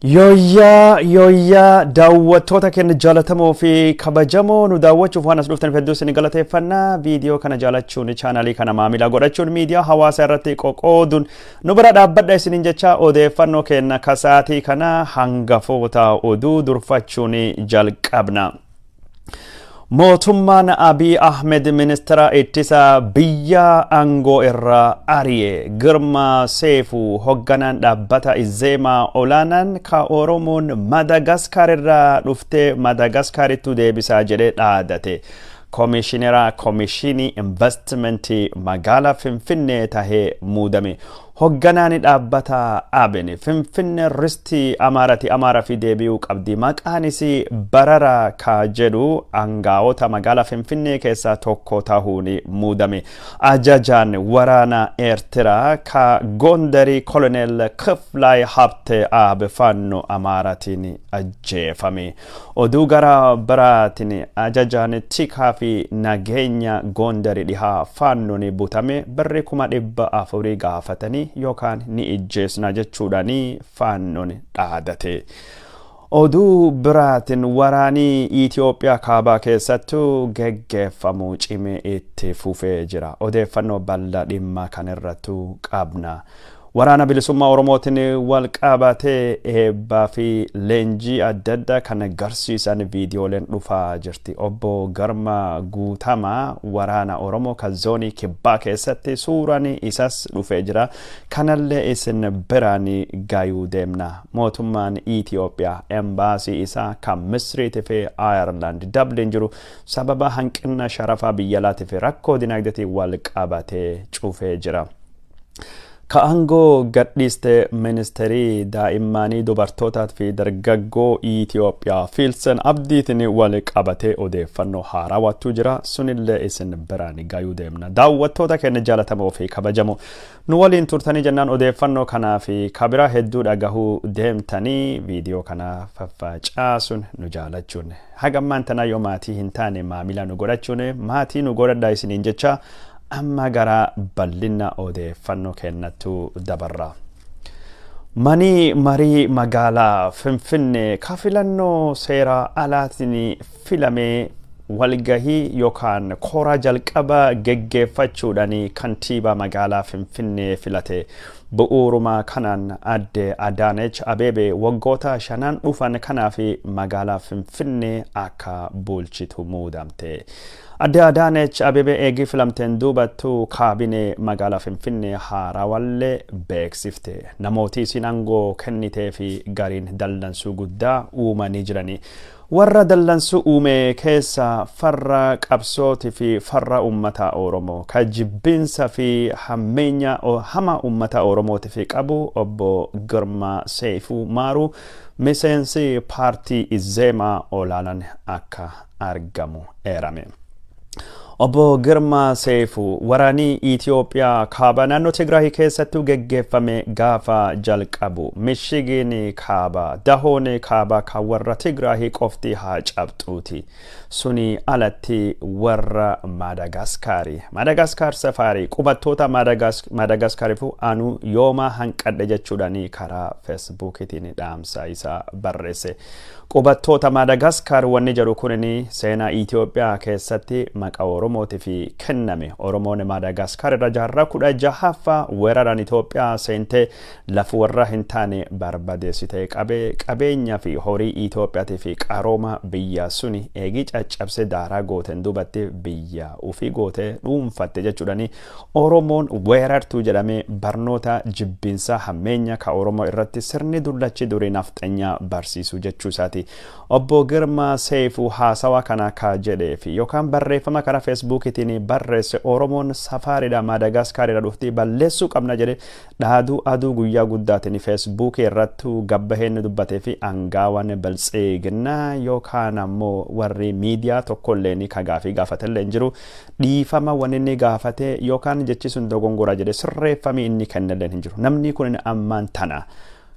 Yooyyaa yooyyaa, daawwattoota keenya jaalatamoo fi kabajamoo, nu daawwachuuf waan as dhuftaniif hedduu isin galateeffannaa. Viidiyoo kana jaalachuun, chaanalii kana maamila godhachuun, miidiyaa hawaasaa irratti qoqooduun nu bira dhaabbadha isiniin jecha, odeeffannoo keenya kasaatii kana hangafoota oduu durfachuun jalqabna. Mootummaan Abiy Ahmed ministeera ittisa biyya aangoo irraa ari'e. Girmaa Seefuu, hoogganaan dhaabbata Izeemaa olaanaan, ka Oromoon Madagaskar irraa dhuftee Madagaskaritti deebisaa jedhee dhaadate, Koomishinera Koomishinii Investimentii magaalaa Finfinnee tahee muudame. Hoogganaan dhaabbata ABN Finfinnee ristii Amaarati Amaaraa fi deebi'uu qabdi. Maqaan isii Barara ka jedhu aangaa'ota magaalaa Finfinnee keessaa tokko tahuun muudame. Ajajaan waraana Eertiraa ka Gondarii Koloneel Kiflaay Habte Aab Faannoo Amaaraatiin ajjeefame. Oduu gara biraatiin, ajajaan tikaa fi nageenya Gondarii dhihaa Faannoon butame, birri 400,000 gaafatanii yookaan ni ijjeesna jechuudhaan Faannoon dhaadate. Oduu biraatiin, waraanii Itoophiyaa kaabaa keessattuu geggeeffamu cimee itti fufee jira. Odeeffannoo bal'aa dhimma kanarrattu qabna. Waraana Bilisummaa Oromootiin wal qabatee eebbaa fi leenjii adda addaa kan agarsiisan viidiyooleen dhufaa jirti. Obbo Garma Guutamaa waraana Oromoo kan zoonii kibbaa keessatti suuraan isas dhufee jira. Kanallee isin biraan gayuu deemna. Mootummaan Itoophiyaa embaasii isaa kan Misriitii fi Ayerlaand Dublin jiru sababa hanqina sharafaa biyya alaatii fi rakkoo dinagdeetiin wal qabatee cufee jira. Ka aangoo gadhiiste ministeerii daa'immanii, dubartootaa fi dargaggoo Itoophiyaa Fiilsen Abdiitiin wal qabatee odeeffannoo haarawattu jira. Sunillee isin biraan gayuu deemna. Daawwattoota keenya jaalatamoo fi kabajamoo, nu waliin turtanii jennaan odeeffannoo kanaa fi kabira hedduu dhagahuu deemtanii, viidiyoo kana faffacaasuun, nu jaalachuun, hagammaan tanaa yoo maatii hin taane maamila nu godhachuun maatii nu godhadhaa isiniin jecha, amma gara bal'ina odeeffannoo kennattu dabarra. Manii marii magaalaa Finfinnee ka filannoo seera alaatiin filamee walgahii yookaan kora jalqaba geggeeffachuudhaan kantiibaa magaalaa Finfinnee filate. Bu'uuruma kanaan adde Adaanech Abeebee waggoota 5n dhufan kanaaf magaalaa Finfinnee akka bulchitu muudamte. Adde Adaanech Abeebee eegii filamteen duubattu kaabinee magaalaa Finfinnee haarawallee beeksifte. Namooti isiin aangoo kennitee fi gariin dallansuu guddaa uumanii jirani. Warra dallansuu uume keessa farra qabsootii fi farra uummata Oromoo ka jibbinsa fi hammeenya hama uummata Oromootiif qabu obbo Girmaa Seifuu Maaruu, miseensi paartii Izeemaa olaanaan akka argamu eerame. Obbo Girmaa Seifuu waraanii Itoophiyaa kaaba naannoo Tigraay keessatti geggeeffame gaafa jalqabu, mishigiin kaaba, dahoon kaaba kan warra Tigraay qofti haa cabxuuti. Suni alatti warra Maadagaskaarii. Maadagaskaar safaarii qubattoota Maadagaskaariif anu yooma hanqadhe jechuudhaan karaa Feesbuukiitiin dhaamsa isaa barreesse. Qubattoota Maadagaskar wanni jedhu kunin seenaa Itoophiyaa keessatti maqaa Oromootiif kenname. Oromoon Maadagaskar irra jaarraa 16ffaa weeraraan Itoophiyaa seentee lafa warra hin taane barbadeessitee qabeenya fi horii Itoophiyaatii fi qarooma biyya suni eegii caccabsee daaraa gooteen duubatti biyya ofii gootee dhuunfatte jechuudhani Oromoon weerartuu jedhamee barnoota jibbinsaa hammeenya ka Oromoo irratti sirni dullachi durii nafxanyaa barsiisu jechuu isaati. Obbo Girmaa Seifuu haasawa kana ka jedhee fi yookaan barreeffama karaa Feesbuukiitiin barreesse, Oromoon safaariidha Maadagaskaaridha dhuftii balleessuu qabna jedhe dhaaduu aduu guyyaa guddaatiin Feesbuukii irratti gabbaheen dubbatee fi angaawan Biltsiginnaa yookaan ammoo warri miidiyaa tokkollee ka gaafii gaafatellee hin jiru. Dhiifama wanni inni gaafate yookaan jechi sun dogongora jedhe sirreeffamii inni kennellee hin jiru. Namni kun ammaan tana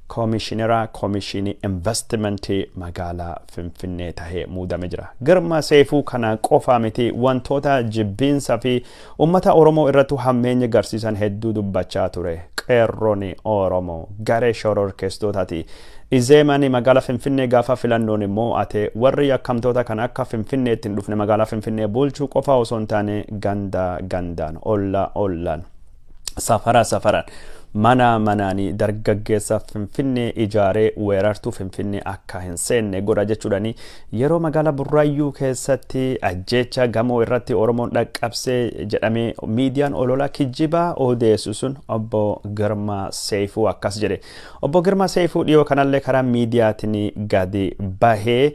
koomishinera koomishinii investimentii magaalaa Finfinnee tahee muudame jira. Girma Seefuu kana qofa miti, wantoota jibbiinsa fi uummata Oromoo irratti hammeenya garsiisan hedduu dubbachaa ture. Qeerroon Oromoo garee shororkeessitootaati. Izeemaan magaalaa Finfinnee gaafa filannoon immoo ate warri yakkamtoota kan akka Finfinneetti hin dhufne, magaalaa Finfinnee bulchuu qofa osoo hin taane, ganda gandaan, olla ollaan, safara safaraan, mana manaanii dargaggeessa Finfinnee ijaaree weerartuu Finfinnee akka hin seenne godha jechuudhaani yeroo magaalaa Burraayyuu keessatti ajjeecha gamoo irratti Oromoon dhaqqabsee jedhamee miidiyaan olola kijjibaa odeessu sun obbo Girmaa Seifuu akkas jedhe. Obbo Girmaa Seifuu dhiyoo kanallee karaa miidiyaatiin gadi bahee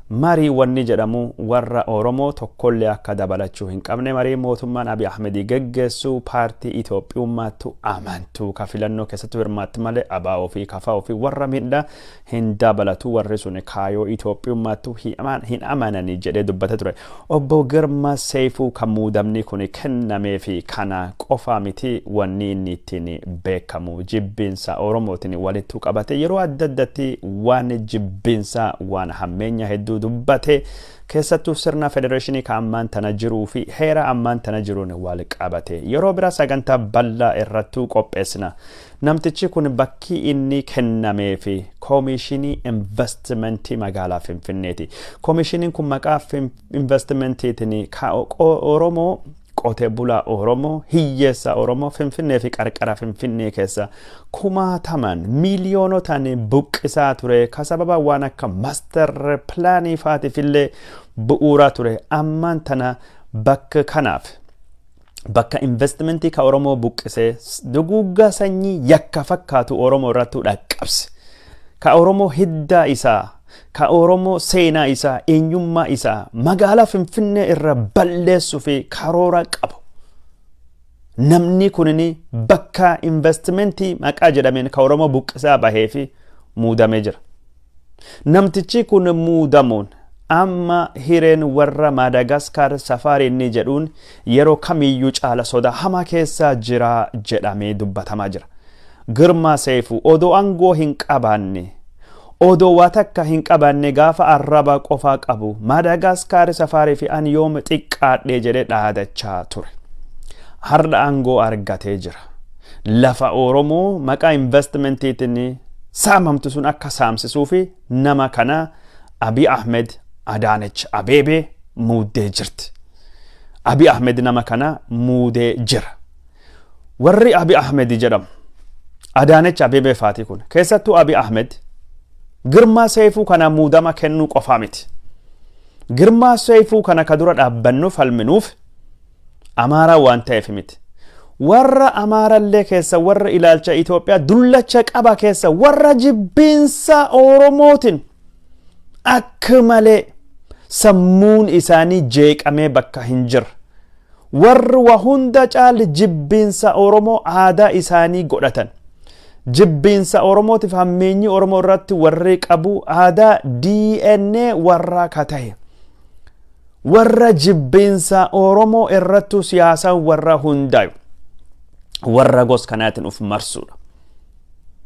marii wanni jedhamu warra Oromoo tokkollee akka dabalachuu hin qabne, marii mootummaan Abiy Ahmedii geggeessu, paartii Itoophiyummaattu amantuu ka filannoo keessattuu hirmaatti malee ABO fi KFO fi warra miidhaa hin dabalatu, warri sun kaayoo Itoophiyummaattu hin amananii jedhee dubbate ture. Obbo Girma Seifuu kan muudamni kun kennamee fi kana qofa miti wanni inni ittiin beekamu. Jibbiinsa Oromootiin walittu qabate yeroo adda addatti waan jibbiinsa, waan hammeenya hedduu dubbate, keessattuu sirna federeeshinii ka ammaan tana jiruu fi heera ammaan tana jiruun wal qabate. Yeroo bira sagantaa bal'aa irrattuu qopheessina. Namtichi kun bakki inni kennamee fi koomishinii investimentii magaalaa Finfinneeti. Koomishiniin kun maqaa investimentiitiin Oromoo, qotee bulaa Oromoo, hiyyeessa Oromoo Finfinnee fi qarqara Finfinnee keessa kumaataman, miiliyoonotaan buqqisaa ture, ka sababa waan akka master planii faatiif illee bu'uuraa ture. Ammaan tana bakka kanaaf, bakka investimentii ka Oromoo buqqisee duguuggaa sanyii yakka fakkaatu Oromoo irratti dhaqqabse, ka Oromoo hiddaa isaa, ka Oromoo seenaa isaa, eenyummaa isaa magaalaa Finfinnee irra balleessuu fi karoora qabu. Namni kunin bakka investimentii maqaa jedhameen ka Oromoo buqqisaa bahee fi muudamee jira. Namtichi kun muudamuun amma hireen warra Maadagaskar safaarii inni jedhuun yeroo kamiyyuu caala sodaa hamaa keessa jira jedhamee dubbatamaa jira. Girmaa Seifuu odoo aangoo hin qabaanne, odoo waa takka hin qabaanne, gaafa arraba qofaa qabu Maadagaskar safaarii fi an yoom xiqqaadhe jedhee dhaadachaa ture. Har'a aangoo argatee jira. Lafa Oromoo maqaa investimentiitiin saamamtu sun akka saamsisuu fi nama kana Abiy Ahmed, Adaanech Abeebee muuddee jirti. Abiy Ahmed nama kana muudee jira. Warri Abiy Ahmed jedhamu, Adaanech Abeebee faatii kun, keessattuu Abiy Ahmed Girmaa Seifuu kana muudama kennuu qofaa miti. Girmaa Seifuu kana ka dura dhaabbannu falminuuf Amaaraa waan ta'eef miti. Warra Amaarallee keessa, warra ilaalcha Itoophiyaa dullacha qaba keessa, warra jibbiinsa Oromootiin akka malee sammuun isaanii jeeqamee bakka hin jirre. Warri waa hunda caalli jibbiinsa Oromoo aadaa isaanii godhatan. Jibbiinsa Oromootiif hammeenyi Oromoo irratti warri qabu aadaa DNA warra ka ta'e. Warra jibbiinsa Oromoo irrattuu siyaasaan warra hundaayu. Warra gos kanaatiin uf marsuudha.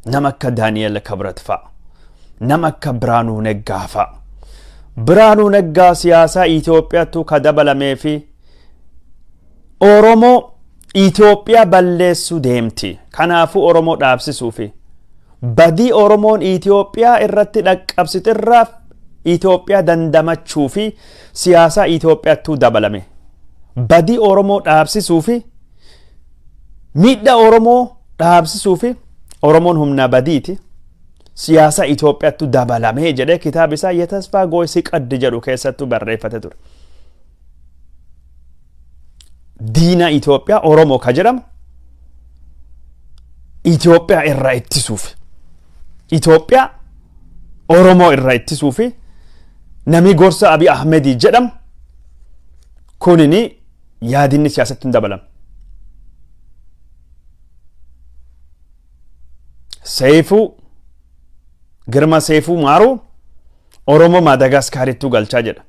Nama akka Daani'el Kibret fa'a. Nama akka Biraanuu Neggaa fa'a. Biraanuu Neggaa siyaasaa Itoophiyaattuu ka dabalamee fi Oromoo Itoophiyaa balleessuu deemti. Kanaafuu Oromoo dhaabsisuu fi badii Oromoon Itoophiyaa irratti dhaqqabsitirraa Itoophiyaa dandamachuu fi siyaasaa Itoophiyaattuu dabalame. Badii Oromoo dhaabsisuu fi miidhaa Oromoo dhaabsisuu fi Oromoon humna badiiti. Siyaasa Itoophiyaattu dabalamee jedhee kitaaba isaa "የተስፋ ጎህ ሲቀድ" jedhu keessattuu barreeffate ture. Diina Itoophiyaa Oromoo ka jedhamu Itoophiyaa irraa ittisuuf, Itoophiyaa Oromoo irraa ittisuuf, namni gorsa Abiy Ahmedii jedhamu kunini yaadinni siyaasatti hin dabalamu. Seifuu, Girma Seifuu Maaruu Oromoo Maadagaskaarittuu galchaa jedha.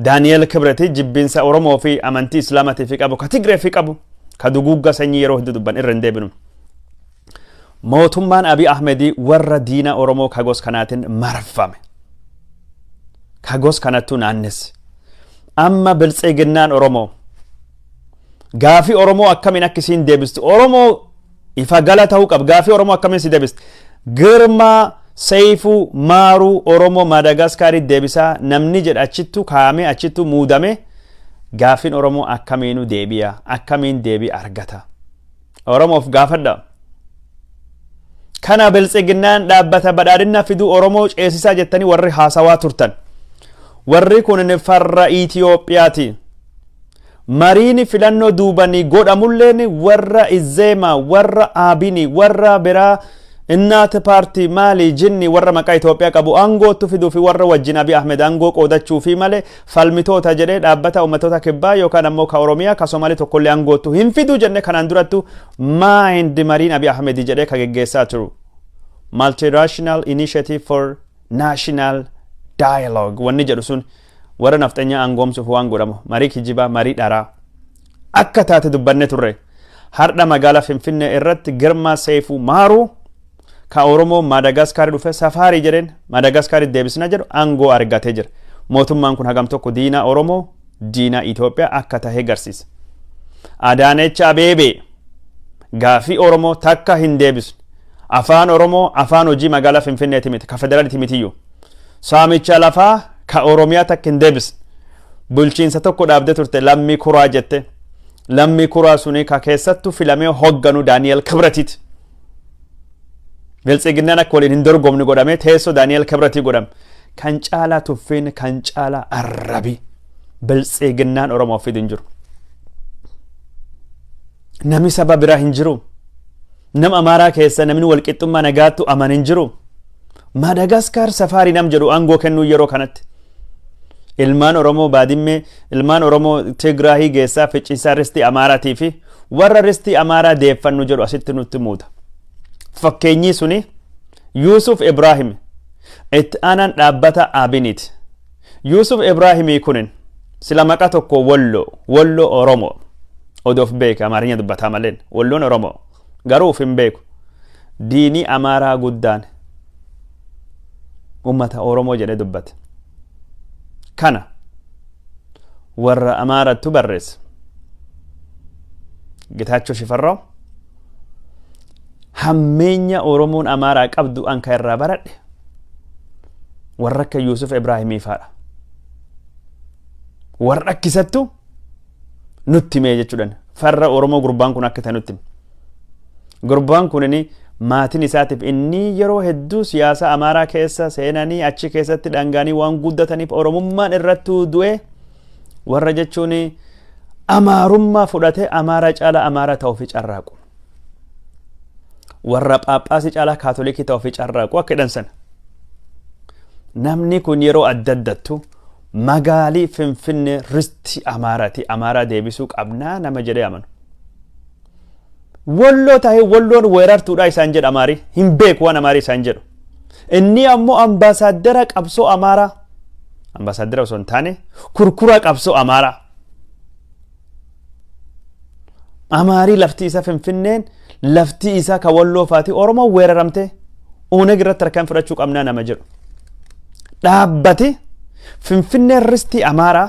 Daani'el Kibreti jibbiinsa Oromoo fi amantii Islaamaatii fi qabu, ka Tigree fi qabu, ka duguugga sanyii yeroo hedduu dubban irra hin deebinu. Mootummaan Abiy Ahmedii warra diina Oromoo kagos kanaatiin marfame. Kagos kanattuu naannesse. Amma biltsiginnaan Oromoo gaafii Oromoo akkamiin akka isiin deebistu, Oromoo Ifa gala ta'uu qaba. Gaafii Oromoo akkamiin si deebiste? Girmaa Seifuu Maaruu Oromoo Maadagaskaarii deebisaa namni jedha achittu kaa'amee achittu muudame, gaafiin Oromoo akkamiinuu deebi'a? Akkamiin deebii argata? Oromoof gaafadha. Kana Biltsiginnaan dhaabbata badhaadhinaa fiduu Oromoo ceesisaa jettanii warri haasawaa turtan. Warri kun farra Itiyoophiyaati. Mariin filannoo duubanii godhamulleen warra Izeema, warra Abini, warra biraa Innaat Paartii maali jinni warra maqaa Itoophiyaa qabu aangootti fiduu fi warra wajjin Abiy Ahmed aangoo qoodachuu fi malee falmitoota jedhee dhaabbata uummattoota kibbaa yookaan ammoo ka Oromiyaa, ka Somaalii tokkollee aangoottu hin fiduu jenne. Kanaan durattu mind mariin Abiy Ahmed jedhee ka geggeessaa turu. Multirational Initiative for National Dialogue wanni jedhu sun warra nafxanyaa aangoomsuuf waan godhamu marii kijibaa, marii dharaa akka taate dubbanne turre. Har'a magaalaa Finfinnee irratti Girmaa Seifuu Maaruu ka Oromoo Maadagaskaarii dhufe safaarii jedheen Maadagaskaarii deebisna jedhu aangoo argatee jira. Mootummaan kun hagam tokko diinaa Oromoo, diinaa Itoophiyaa akka tahe garsiisa. Adaanech Abeebee gaafii Oromoo takka hin deebisne. Afaan Oromoo afaan hojii magaalaa Finfinneeti miti, ka federaaliiti mitiyyuu. Saamicha lafaa ka Oromiyaa takka hin deebisne. Bulchiinsa tokko dhaabdee turte, Lammii Kuraa jette. Lammii Kuraa suni ka keessattuu filamee hogganu Daani'el Kibratiiti. Biltsiginnaan akka waliin hin dorgomne godhamee teessoo Daani'el Kibratii godhame. Kan caalaa tuffiin, kan caalaa arrabi Biltsiginnaan Oromoo fidu hin jiru. Namni saba biraa hin jiru. Nama Amaaraa keessa namni walqixxummaa nagaattu aman hin jiru. Maadagaskaar safaarii nam jedhu aangoo kennuu yeroo kanatti. Ilmaan Oromoo Baadimmee, ilmaan Oromoo Tigraahii geessaa ficciisaa ristii Amaaraatii fi warra ristii Amaaraa deeffannu jedhu asitti nutti muuta. Fakkeenyi suni Yuusuf Ibraahim, itti aanaan dhaabbata Abiniiti. Yuusuf Ibraahimii kunin sila maqaa tokko Walloo, Walloo Oromoo odoof beeke Amaarinya dubbataa maleen Walloon Oromoo garuu uf hin beeku. Diinii Amaaraa guddaan ummata Oromoo jedhee dubbate. Kana warra Amaarattu barreesse. Getaachoo Shifarraaw hammeenya Oromoon Amaaraa qabdu anka irraa baradhe warra akka Yuusuf Ibraahimii faadha. Warra akkisattu nutti himee jechuudhaan farra Oromoo gurbaan kun akka ta'e nutti hime. Gurbaan kun inni maatiin isaatiif inni yeroo hedduu siyaasa Amaaraa keessa seenanii achi keessatti dhangaanii waan guddataniif Oromummaan irrattuu du'e, warra jechuun Amaarummaa fudhatee Amaaraa caalaa Amaaraa ta'uu fi carraaqu. Warra Phaaphaasii caalaa Kaatolikii ta'uu fi carraaqu akka jedhan sana. Namni kun yeroo adda addattu magaalii Finfinnee risti Amaaraati, Amaaraa deebisuu qabnaa nama jedhee amanu. Walloo ta'ee Walloon weerartuudha isaan jedha Amaarii, hin beeku waan Amaarii isaan jedhu. Inni ammoo ambaasaaddara qabsoo Amaaraa, ambaasaaddara osoo hin taane kurkura qabsoo Amaaraa. Amaarii lafti isaa Finfinneen lafti isaa ka Walloo faati Oromoo weeraramte Ooneg irratti harkaan fudhachuu qabnaa nama jedhu. Dhaabbati Finfinneen ristii Amaaraa,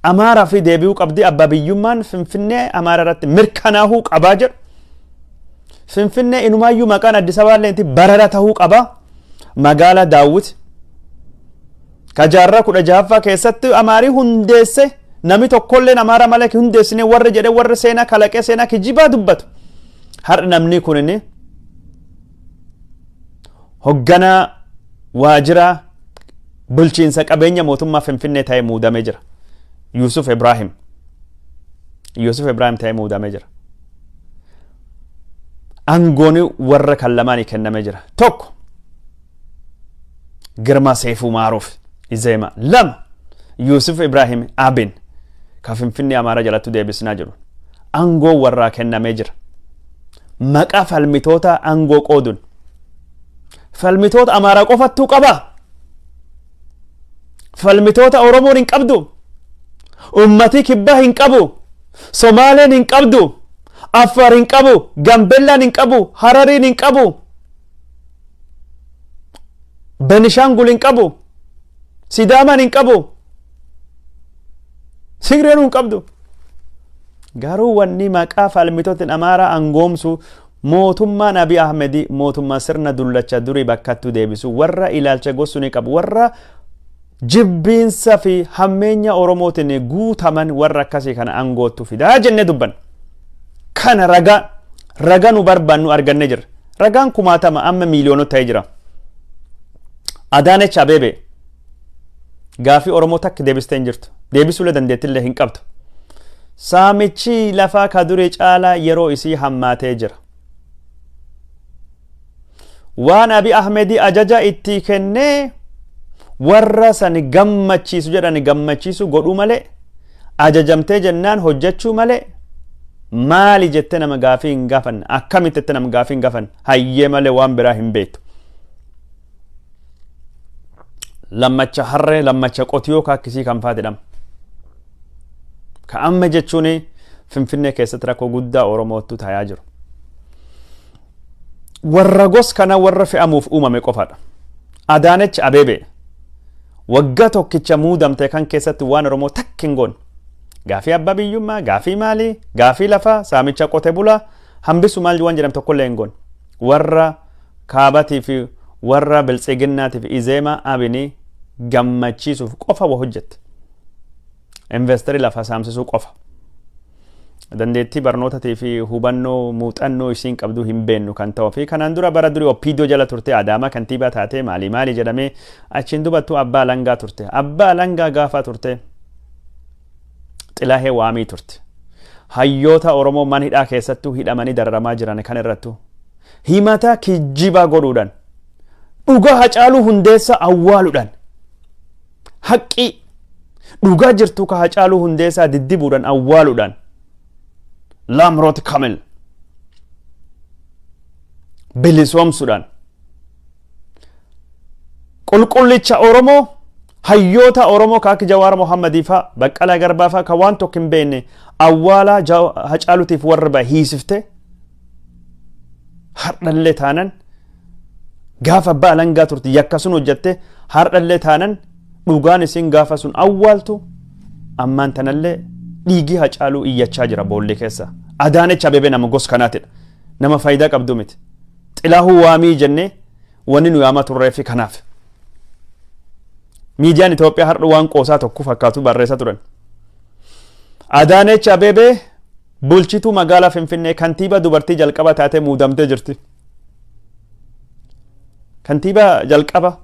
Amaaraa fi deebi'uu qabdi, abbaa biyyummaan Finfinnee Amaaraa irratti mirkanaa'uu qabaa jedhu. Finfinnee inumaayyuu maqaan Addis Ababaa illee barara ta'uu qaba. Magaalaa Daawwit ka jaarraa 16ffaa keessatti Amaarii hundeesse, namni tokkolleen Amaaraa malee hundeessine warri jedhe, warri seenaa kalaqee seenaa kijibaa dubbatu. Har'a namni kun inni hogganaa waajjira bulchiinsa qabeenya mootummaa Finfinnee ta'ee muudamee jira. Yuusuf Ibraahim. Yuusuf Ibraahim ta'ee muudamee jira. Aangoon warra kan lamaanii kennamee jira. Tokko Girmaa Seefuu Maaruuf Izeema. Lama Yuusuf Ibraahim Abin ka Finfinnee Amaaraa jalatti deebisnaa jiru. Aangoo warraa kennamee jira. Maqaa falmitoota aangoo qooduun. Falmitoota Amaaraa qofattuu qaba. Falmitoota Oromoon hin qabdu. Ummatii kibbaa hin qabu. Somaaleen hin qabdu. Affaar hin qabu. Gambellaan hin qabu. Harariin hin qabu. Benishaangul hin qabu. Sidaamaan hin qabu. Sigreen hin qabdu. Garuu wanni maqaa falmitootiin Amaaraa angoomsu mootummaan Abiy Ahmed mootummaa sirna dullacha durii bakkattuu deebisu, warra ilaalcha gosu ni qabu, warra jibbiinsa fi hammeenya Oromootiin guutaman, warra akkasii kana angoottu fidaa jennee dubban. Kana ragaa nu barbaannu argannee jirra. Ragaan kumaatama amma miiliyoonota ta'ee jira. Adaanech Abeebee gaafii Oromoo takka deebistee hin jirtu. Deebisuulee dandeettillee hin qabdu. Saamichi lafaa ka durii caalaa yeroo isii hammaatee jira. Waan Abiy Ahmedii ajaja itti kennee warra san gammachiisu jedhan gammachiisu godhuu malee, ajajamtee jennaan hojjechuu malee, maali jettee nama gaafii hin gaafanne, akkamitti jettee nama gaafii hin gaafanne, hayyee malee waan biraa hin beektu. Lammacha harree, lammacha qotiyoo kaakkisii kan faa jedhama. Ka amma jechuun Finfinnee keessatti rakkoo guddaa Oromootu tayaa jiru. Warra gos kana warra fe'amuuf uumame qofaadha. Adaanech Abeebee waggaa tokkicha muudamte kan keessatti waan Oromoo takka hin goone. Gaafii abbaa biyyummaa, gaafii maalii, gaafii lafaa, saamicha qote bulaa, hambisu maal waan jedhamu tokkollee hin goone. Warra kaabatii fi warra biltsiginnaatii fi izeemaa abinii gammachiisuuf qofa wa hojjette. Investerii lafa saamsisuu qofa. Dandeettii barnootatii fi hubannoo muuxannoo isiin qabdu hin beennu kan ta'u fi kanaan dura bara durii OPDO jala turte, Adaamaa kantiibaa taatee maalii maali jedhamee, achiin dubattuu abbaa alangaa turte. Abbaa alangaa gaafa turte Xilaahee Waamii turte. Hayyoota Oromoo mana hidhaa keessattuu hidhamanii dararamaa jiran kan irrattu himata kijjibaa godhuudhaan, dhugaa Hacaaluu Hundeessaa awwaaluudhaan, haqqii dhugaa jirtu ka Hacaaluu Hundeessaa diddibuudhaan awwaaluudhaan, Laamroot Kamil bilisoomsuudhaan, qulqullicha Oromoo, hayyoota Oromoo ka akka Jawaar Mohammadii faa, Baqqalaa Garbaa faa, ka waan tokko hin beekne awwaalaa Hacaaluutiif warra bahe hiisifte. Hardhallee taanan gaafa abbaa alangaa turte yakka sun hojjatte, hardhallee taanan dhugaan isin gaafa sun awwaaltu ammaan tanallee dhiigii Hacaaluu iyyachaa jira boollee keessa. Adaanech Abeebee nama gos kanaatidha. Nama faayidaa qabdu miti. Xilaahuu Waamii jennee wanni nu yaamaa turreefi kanaaf. Miidiyaan Itoophiyaa har'a waan qoosaa tokko fakkaatu barreessaa turan. Adaanech Abeebee bulchituu magaalaa Finfinnee, kantiibaa dubartii jalqaba taatee muudamtee jirti. Kantiibaa jalqaba.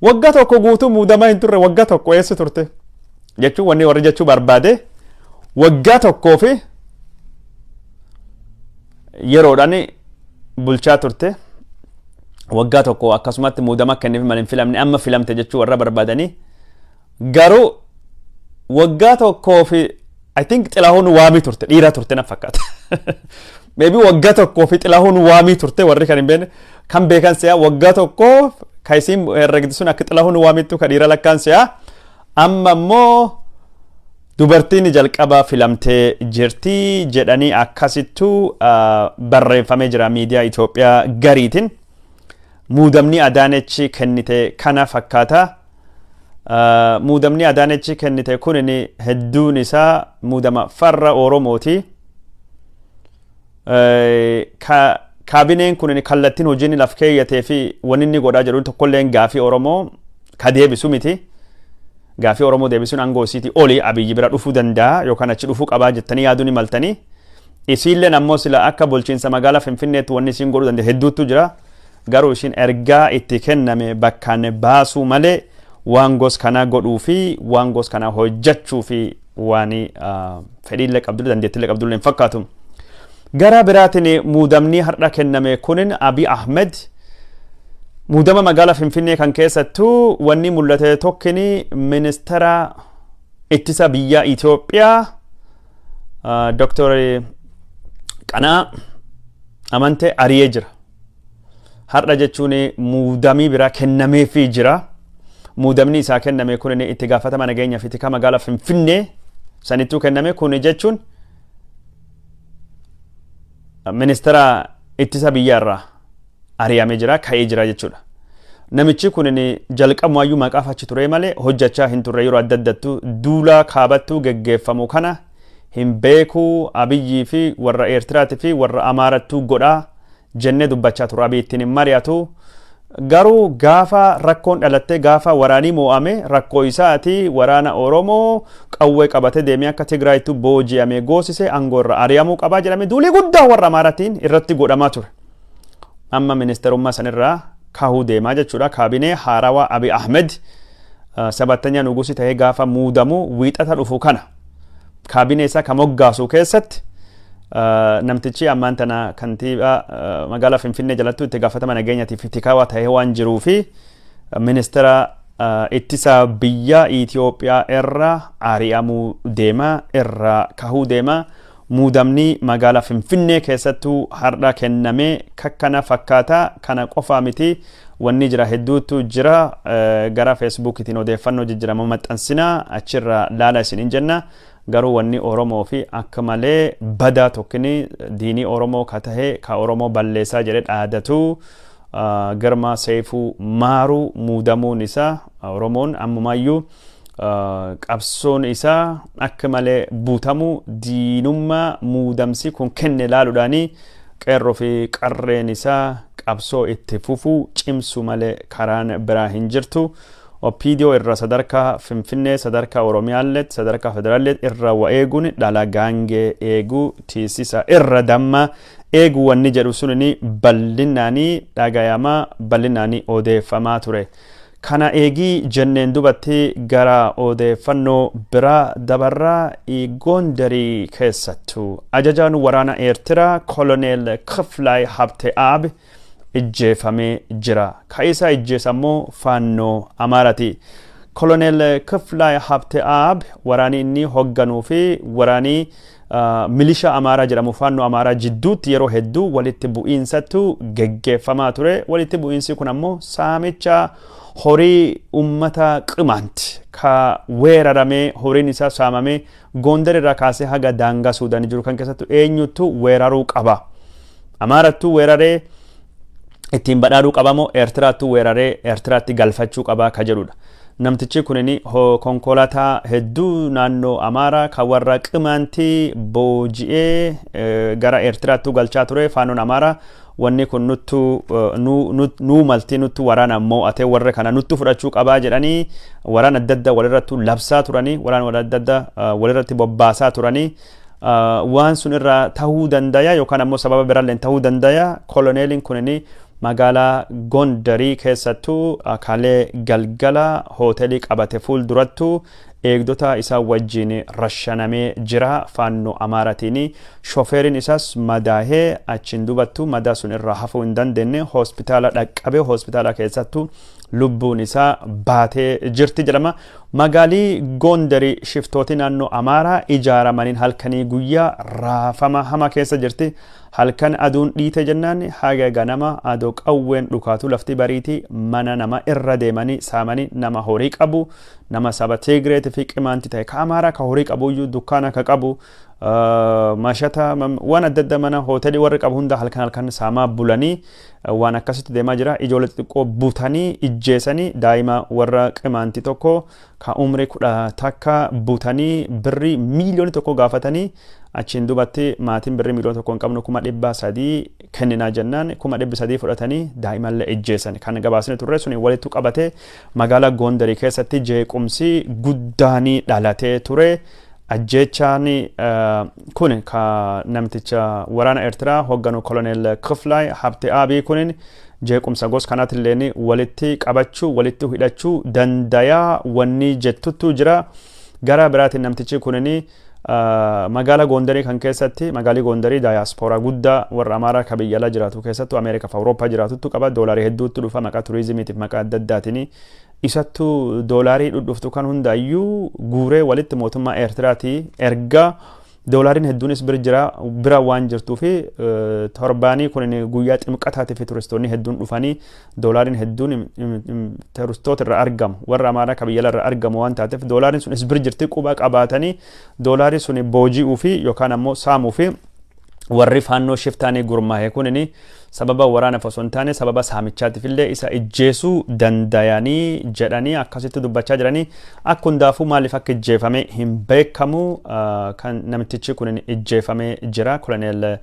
Waggaa tokko guutuu muudamaa hin turre, waggaa tokko eessa turte? Jechuun wanni warri jechuu barbaade waggaa tokkoo fi yeroodhaan bulchaa turte. Waggaa tokko akkasumatti muudama kenneef malee hin filamne, amma filamte jechuu warra barbaadanii. Garuu waggaa tokkoo fi I think Xilahuun Waamii turte, dhiira turte na fakkaata. Maybe waggaa tokkoo fi Xilahuun Waamii turte, warri kan hin beekne kan beekan si'a waggaa tokkoo ka isiin herregdi sun akka Xilahuun Waamittu ka dhiira lakkaan si'a. Amma immoo dubartiin jalqaba filamtee jirti jedhanii akkasittuu barreeffamee jira miidiyaa Itoophiyaa gariitiin. Muudamni Adaanechi kennite kana fakkaata. Muudamni Adaanechi kennite kun hedduun isaa muudama farra Oromooti. Kaabineen kun kallattiin hojiin laf keeyyatee fi wanni inni godhaa jedhu tokkolleen gaafii Oromoo ka deebisu miti. Gaafii Oromoo deebisuun aangoo isiitii olii, Abiyyi bira dhufuu danda'a yookaan achi dhufuu qabaa jettanii yaaduu ni maltanii. Isiilleen ammoo sila akka bulchiinsa magaalaa Finfinneetti wanni isiin godhuu danda'e hedduutu jira. Garuu ishiin ergaa itti kenname bakkaan baasuu malee waan gos kanaa godhuu fi waan gos kanaa hojjechuu fi waan fedhiillee qabdullee dandeettiillee qabdullee hin fakkaatu. Gara biraatiin muudamni har'a kenname kunin Abiy Ahmed muudama magaalaa Finfinnee kan keessattuu wanni mul'ate tokkini ministeera ittisa biyyaa Itoophiyaa Dr. Qanaa Amantee ari'ee jira. Har'a jechuun muudamii biraa kennameefii jira. Muudamni isaa kenname kun itti gaafatama nageenyaa fi tika magaalaa Finfinnee sanittuu kenname. Kun jechuun ministeera ittisa biyyaa irraa ari'amee jira, ka'ee jira jechuudha. Namichi kun jalqabumaayyuu maqaaf achi ture malee hojjechaa hin turre. Yeroo adda addattuu duula kaabattuu geggeeffamu kana Hin beekuu, Abiyyii fi warra Eertiraatii fi warra Amaarattuu godhaa jennee dubbachaa ture. Abiy ittiin hin mari'atu. Garuu gaafa rakkoon dhalattee, gaafa waraanii moo'ame, rakkoo isaati, waraana Oromoo qawwee qabatee deemee akka Tigraayittu booji'amee goosise, aangoo irra ari'amuu qabaa jedhamee duulii guddaa warra Amaaraatiin irratti godhamaa ture. Amma ministeerummaa sanirraa kahuu deemaa jechuudha. Kaabinee haarawaa Abiy Ahmed sabattanya nugusi ta'ee gaafa muudamu Wiixata dhufu kana kaabinee isaa ka moggaasu keessatti, namtichi ammaan tana kantiibaa magaalaa Finfinnee jalattuu itti gaafatama nageenyaatiif tikaawaa ta'ee waan jiruu fi ministeera ittisa biyya Itoophiyaa irra ari'amuu deema, irra kahuu deema. Muudamni magaalaa Finfinnee keessattuu har'a kennamee kakkana fakkaata. Kana qofaa miti, wanni jira hedduutu jira. Gara Feesbuukiitiin odeeffannoo jijjiirama maxxansinaa, achirra laala isiniin jenna. Garuu wanni Oromoo fi akka malee badaa tokkini, diinii Oromoo ka tahe, ka Oromoo balleessaa jedhe dhaadatu, Girmaa Seefuu Maaruu muudamuun isaa, Oromoon ammumaayyuu qabsoon isaa akka malee buutamuu, diinummaa muudamsi kun kenne laaluudhaanii qeerroo fi qarreen isaa qabsoo itti fufuu cimsu malee karaan biraa hin jirtu. OPDO irra sadarkaa Finfinnee, sadarkaa Oromiyaalleet, sadarkaa Federaalleet irra wa eeguun dhala gaangee eeguu, tiisisa irra damma eeguu wanni jedhu sunini bal'inaanii dhagayamaa, bal'inaanii odeeffamaa ture. Kana eegii jenneen dubatti gara odeeffannoo biraa dabarraa. Gondarii keessattuu ajajaan waraana Eertiraa Koloneel Kiflaay Habte'aab ijjeefamee jira. Ka isa ijjees ammoo Faannoo Amaarati. Koloneel Kiflaay Habte'aab waraanii inni hoogganuu fi waraanii milishaa Amaaraa jedhamu Faannoo Amaaraa jidduutti yeroo hedduu walitti bu'iinsatu geggeeffamaa ture. Walitti bu'iinsi kun ammoo saamicha horii ummata Qimaanti ka weeraramee horiin isaa saamamee Gondar irraa kaasee haga daangaa Suudaanii jiru kan keessattu eenyuttu weeraruu qaba? Amaarattuu weeraree ittiin badhaadhuu qaba moo Eertiraattuu weeraree Eertiraatti galfachuu qaba ka jedhudha. Namtichi kunini konkolaataa hedduu naannoo Amaaraa kan warra Qimaantii booji'ee gara Eertiraattuu galchaa ture. Faannoon Amaaraa wanni kun nuttu nuu maltii, nuttu waraana moo'atee warra kana nuttu fudhachuu qabaa jedhanii waraana adda addaa walirratti labsaa turanii, waraana adda addaa walirratti bobbaasaa turanii, waan sun irraa tahuu dandaya yookaan ammoo sababa biraallee tahuu dandaya. Koloneeliin kunini magaalaa Gondarii keessattuu kalee galgala hoteelii qabate fuuldurattu eegdota isaa wajjin rashanamee jira Faannoo Amaaratiin. Shofeeriin isaas madaahee achiin dubattu madaa sun irraa hafuu hin dandeenye, hospitaala dhaqqabe, hospitaala keessattuu lubbuun isaa baatee jirti jedhama. Magaalii Gondarii shiftooti naannoo Amaaraa ijaaramaniin halkanii guyyaa raafama hama keessa jirti. Halkan aduun dhiite jennaan haga ganama adoo qawween dhukaatu lafti bariitii, mana nama irra deemanii saamanii, nama horii qabu, nama saba Tigireetii fi Qimaanti ta'e, ka Amaaraa ka horii qabuyyuu, dukkaana ka qabu, mashata waan adda addaa, mana hoteelii warri qabu hunda halkan halkan saamaa bulanii waan akkasitti deemaa jira. Ijoollee xixiqqoo butanii ijjeesanii, daa'ima warra Qimaanti tokko ka umrii 11 butanii birrii 1 miiliyoona gaafatanii, achiin dubatti maatiin birrii 1 miiliyoona hin qabnu, 300,000 kenninaa jennaan 300,000 fudhatanii daa'imallee ijjeessan kan gabaasni turre suni walitti qabatee magaalaa Gondarii keessatti jeequmsi guddaanii dhalatee ture. Ajjeechaan kun ka namticha waraana Eertiraa hoogganu Koloneel Kiflaay Habte'aabii kunin jeequmsa gos kanaatillee walitti qabachuu, walitti hidhachuu dandayaa wanni jettuttu jira. Gara biraatiin namtichi kunini magaalaa Gondarii kan keessatti, magaalii Gondarii daayaspooraa guddaa warra Amaaraa ka biyya alaa jiraatu, keessattuu Ameerikaa fi Awurooppaa jiraatutu qaba. Doolaarii hedduutu dhufa maqaa turizimiitiif, maqaa adda addaatiin. Isattu doolaarii dhudhuftu kan hundaayyuu guuree walitti mootummaa Eertiraatii erga. Doolaariin hedduunis bira jira, bira waan jirtuu fi torbaanii kun guyyaa Ximqataatii fi turistoonni hedduun dhufanii doolaariin hedduun turistoota irra argamu, warra Amaaraa ka biyya irra argamu waan taateef, doolaariin sunis bira jirti, quba qabaatanii doolaarii sun booji'uu fi yookaan ammoo saamuu fi Warri Faannoo shiftaanii gurmaa'e kunini sababa waraanaaf osoo hin taane sababa saamichaatiif illee isa ijjeesuu dandayanii jedhanii akkasitti dubbachaa jiranii. Akka hundaafuu maaliif akka ijjeefame hin beekamu, kan namtichi kunin ijjeefamee jira. Koloneel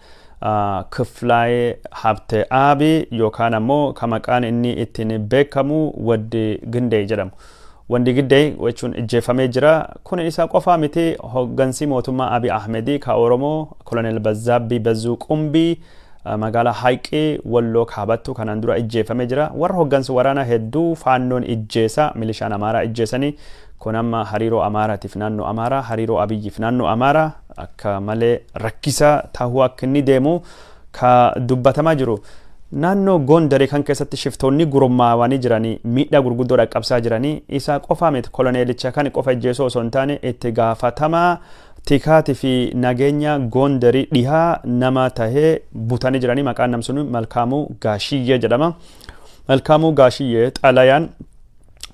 Kiflaayee Habte Aabii yookaan ammoo kan maqaan inni ittiin beekamu Waddi Gindee jedhamu. Wandi Giddee jechuun ijjeefamee jira. Kun isa qofaa miti, hoggansi mootummaa Abiy Ahmedii ka Oromoo Koloneel Bazzaabbii Bazzuu Qumbii magaalaa Hayiqii Walloo Kaabattu kanaan dura ijjeefamee jira. Warra hoggansi waraanaa hedduu Faannoon ijjeesa, milishaan Amaaraa ijjeesanii. Kun amma hariiroo Amaaraatiif naannoo Amaaraa, hariiroo Abiyyiif naannoo Amaaraa akka malee rakkisaa tahuu akka inni deemu ka dubbatamaa jiru. Naannoo Gondarii kan keessatti shiftoonni gurmaawanii jiranii miidhaa gurguddoo dhaqqabsaa jiranii. Isa qofaa miti, koloneelicha kan qofa ijjeesuu osoo hin taane itti gaafatamaa tikaatii fi nageenya Gondarii dhihaa nama tahee butanii jiranii. Maqaan nam sun Malkaamuu Gaashiyyee jedhama. Malkaamuu Gaashiyyee xalayaan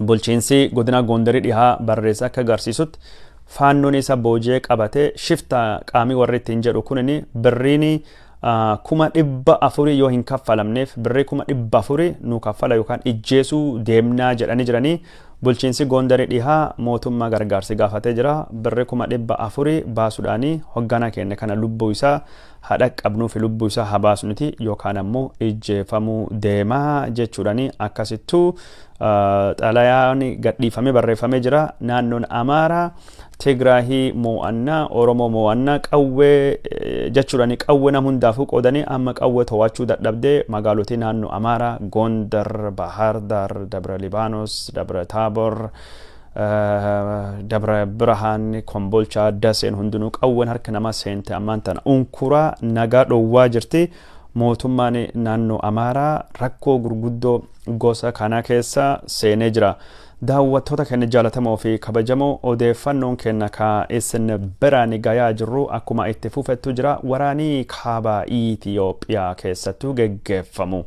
bulchiinsi godina Gondarii dhihaa barreessa akka agarsiisutti Faannoon isa booji'ee qabate shifta qaamii warri ittiin jedhu kunini birriin 400,000 yoo hin kaffalamneef, birrii 400,000 nu kaffala yookaan ijjeesuu deemnaa jedhanii jiranii. Bulchiinsi Gondarii dhihaa mootummaa gargaarsi gaafatee jira. Birrii 400,000 baasuudhaanii hoggana keenya kana lubbuu isaa haa dhaqqabnuu fi lubbuu isaa haa baasnuti yookaan ammoo ijjeefamuu deemaa jechuudhaanii akkasittuu xalayaan gadhiifamee barreeffamee jira. Naannoon Amaaraa Tigraahii moo'annaa, Oromoo moo'annaa, qawwee jechuudhaan qawwee nama hundaafuu qoodanii amma qawwee to'achuu dadhabdee magaalotii naannoo Amaaraa Gondar, Bahar Dar, Dabra Libaanos, Dabra Taabor, Dabra Birhaan, Kombolchaa, Daseen hundinuu qawween harka namaa seente ammaan tana unkuraa nagaa dhowwaa jirti. Mootummaan naannoo Amaaraa rakkoo gurguddoo gosa kana keessa seenee jira. Daawwattoota keenya jaalatamoo fi kabajamoo, odeeffannoon keenya ka isin biraan gayaa jirru akkuma itti fufettu jira. Waraanii kaaba Itiyoophiyaa keessattuu geggeeffamu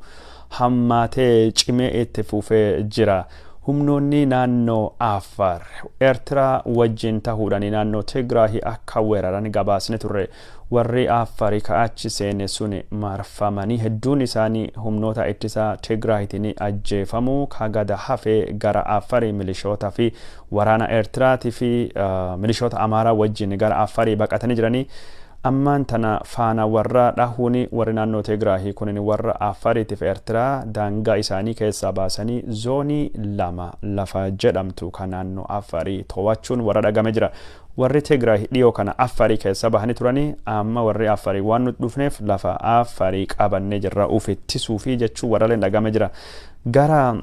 hammaatee cimee itti fufee jira. Humnoonni naannoo Affaar Eertiraa wajjin tahuudhaan naannoo Tigraahii akka weeraran gabaasne turre. Warri Affarii ka achi seene sun marfamanii hedduun isaanii humnoota ittisaa Tigraahitiin ajjeefamuu, ka gada hafee gara Affarii milishoota fi waraana Eertiraatii fi milishoota Amaaraa wajjin gara Affarii baqatanii jiranii. Ammaan tana faana warra dhahuun warri naannoo Tigraahii kunin warra Affariitiif Eertiraa daangaa isaanii keessaa baasanii zoonii 2 lafa jedhamtu kan naannoo Affarii to'achuun warra dhagame jira. Warri Tigraay dhiyoo kana Affarii keessa bahanii turanii amma warri Affarii waan nuti dhufneef lafa Affarii qabannee jirra uf ittisuu fi jechuu warra dhagame jira. Gara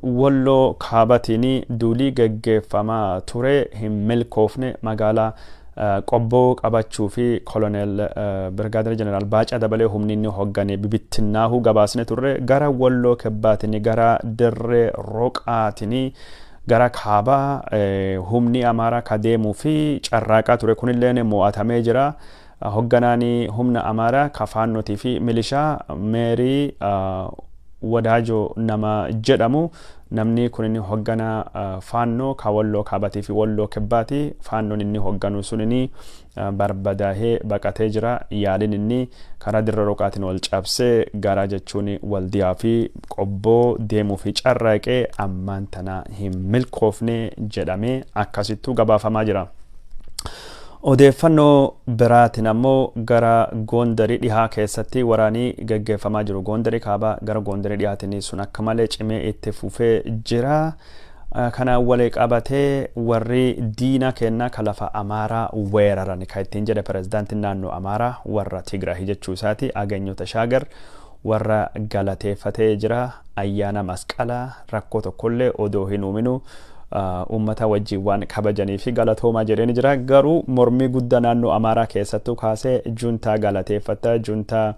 Walloo Kaabatiin duulii geggeeffamaa ture hin milkoofne. Magaalaa Qobboo qabachuu fi koloneel Birgaadir Jeneraal Baacaa Dabalee humni inni hoggane bibittinnaahuu gabaasne turre. Gara Walloo Kibbaatiin gara Dirree Roqaatiin gara kaabaa humni Amaaraa ka deemuu fi carraaqaa ture kunilleen mo'atamee jira. Hogganaan humna Amaaraa ka Faannootii fi milishaa Meerii Wadaajoo nama jedhamu, namni kun hoggana Faannoo ka Walloo Kaabatii fi Walloo Kibbaati. Faannoon inni hogganu sunini barbadaahee baqatee jira. Yaaliin inni karaa Dirra Roqaatiin wal cabsee gara jechuun Waldiyaa fi Qobboo deemuu fi carraaqee ammaan tana hin milkoofne jedhamee akkasittuu gabaafamaa jira. Odeeffannoo biraatiin ammoo gara Gondarii dhihaa keessatti waraanii geggeeffamaa jiru. Gondarii kaabaa gara Gondarii dhihaatiin sun akka malee cimee itti fufee jira. Kana walii qabatee warri diina kennaa ka lafa Amaaraa weeraran kan ittiin jedhe pirezidaantiin naannoo Amaaraa warra Tigraahii jechuu isaati. Aganyoo Tashaagar warra galateeffatee jira. Ayyaana Masqalaa rakkoo tokkollee odoo hin uuminu uummata wajjin waan kabajanii fi galatoomaa jedheen jira. Garuu mormii guddaa naannoo Amaaraa keessattuu kaasee, juntaa galateeffata, juntaa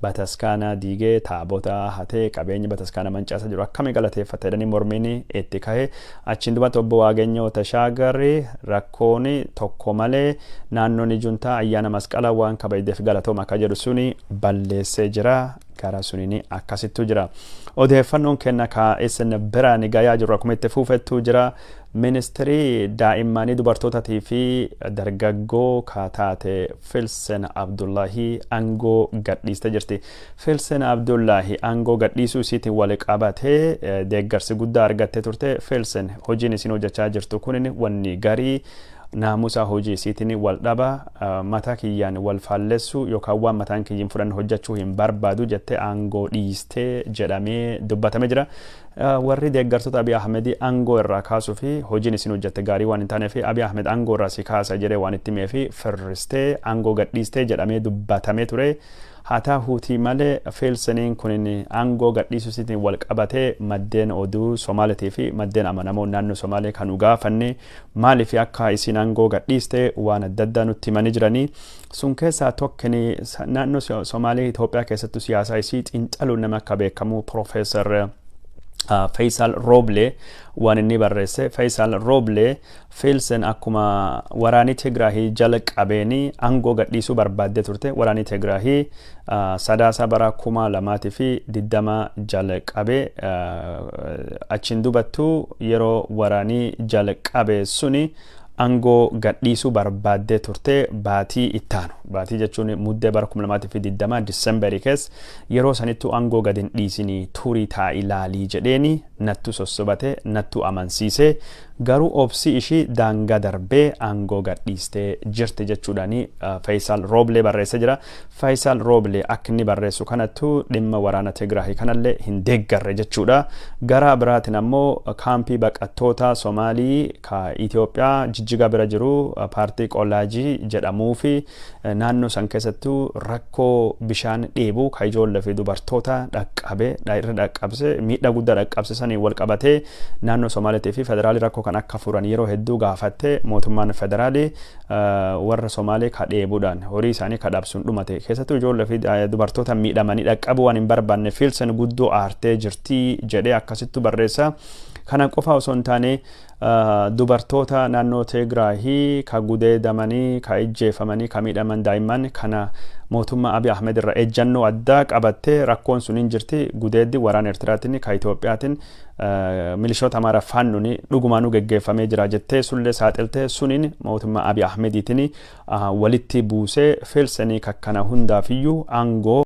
bataskaana diigee, taabota hatee, qabeenya bataskaana mancaasa jiru akkamii galateeffata jedhanii mormiin itti kahe. Achiin duubatti obbo Waaganyoo Tashaagari rakkoon tokko malee naannoon juntaa ayyaana Masqalaa waan kabajdeef galatooma akka jedhu suni balleessee jira. Gara suniin akkasittu jira. Odeeffannoon kenna ka isin biraan gayaa jiru akkuma itti fufettu jira. Ministirii daa'immanii, dubartootaatii fi dargaggoo ka taate Filsen Abdullaahii aangoo gadhiistee jirti. Filsen Abdullaahii aangoo gadhiisuu isiitiin wal qabatee deeggarsi guddaa argattee turte. Filsen hojiin isin hojjechaa jirtu kun wanni garii naamusa hojii isiitiin wal dhaba, mataa kiyyaan wal faallessu yookaan waan mataan kiyyiin fudhan hojjechuu hin barbaadu jettee aangoo dhiistee jedhamee dubbatamee jira. Warri deeggartoota Abiy Ahmed aangoo irraa kaasuu fi hojiin isin hojjette gaarii waan hin taaneef Abiy Ahmed aangoo irraa si kaasa jedhee waan itti himee fi firristee aangoo gadhiistee jedhamee dubbatamee ture. Haa ta'uutii malee, Filseniin kun aangoo gadhiisuu isiitiin wal qabatee maddeen oduu Somaalitii fi maddeen amanamoo naannoo Somaalee kan nu gaafanne maaliif akka isin aangoo gadhiiste waan adda addaa nutti himanii jiranii. Sun keessaa tokkini naannoo Somaalee Itoophiyaa keessattuu siyaasaa isii xiinxaluun nama akka beekamu Profeesar Faisal Roble waan inni barreesse. Faisal Roble, Filsen akkuma waraanii Tigraahii jala qabeenii aangoo gadhiisuu barbaaddee turte. Waraanii Tigraahii Sadaasa bara 2020 jala qabee, achiin dubattuu yeroo waraanii jala qabe suni aangoo gadhiisuu barbaaddee turte. Baatii ittaanu, baatii jechuun Muddee bara 2020 Disemberii keessa, yeroo sanittuu aangoo gad hin dhiisinii, turii taa'ii ilaalii jedheeni nattu sossobate, nattu amansiise, garuu obsi ishii daangaa darbee aangoo gadhiistee jirti jechuudhaani Faisal Rooblee barreessee jira. Faisal Rooblee akka inni barreessu kanattu dhimma waraana Tigraahii kanallee hin deeggarre jechuudha. Gara biraatiin ammoo kaampii baqattoota Somaalii ka Itoophiyaa Jijjigaa bira jiru, paartii Qollaajii jedhamuu fi naannoo san keessattuu rakkoo bishaan dheebuu ka ijoollee fi dubartoota dhaqqabe irra dhaqqabse, miidhaa guddaa dhaqqabse sanii wal qabatee naannoo Somaaliitii fi federaalii rakkoo kan akka furan yeroo hedduu gaafatte. Mootummaan federaalii warra Somaalee ka dheebuudhaan horii isaanii ka dhabsuun dhumate, keessattuu ijoollee fi dubartoota miidhamanii dhaqqabuu waan hin barbaanne Filsen guddoo aartee jirtii jedhee akkasittu barreessa. Kana qofa osoo hin taane, dubartoota naannoo Tigraahii ka gudeedamanii, ka ijjeefamanii, ka miidhaman, daa'imman kana mootummaa Abiy Ahmed irra ejjannoo addaa qabattee rakkoon sun hin jirti. Gudeeddi waraana Eertiraatiin ka Itoophiyaatiin milishoota Amaaraa Faannuun dhugumaanuu geggeeffamee jira jettee sullee saaxiltee, suniin mootummaa Abiy Ahmediitiin walitti buusee Filsenii kakkana hundaafiyyuu aangoo